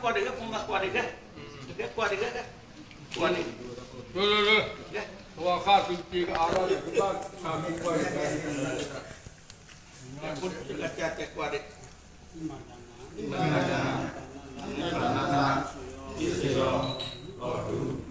ကွၢ်တဂ့ၤ, ဖိမါကွၢ်တဂ့ၤ, ကဲကွၢ်တဂ့ၤ, ကွၢ်တဂ့ၤ, လၢလၢလၢ, ကဲ, ပှၤဃါသုးတ့ၢ်ကအါထီၣ်န့ၣ် ကဘၣ်ဆါမ့ၢ်ကွၢ်တဂ့ၤ, ကဲ, ဖိတဂၤကဲကွၢ်တဂ့ၤ, မ့ၢ်ဘၣ်နၤ, မ့ၢ်ဘၣ်နၤ, ယ့ၣ်ၡူးလီၤ, လီၤဒူ တၢ်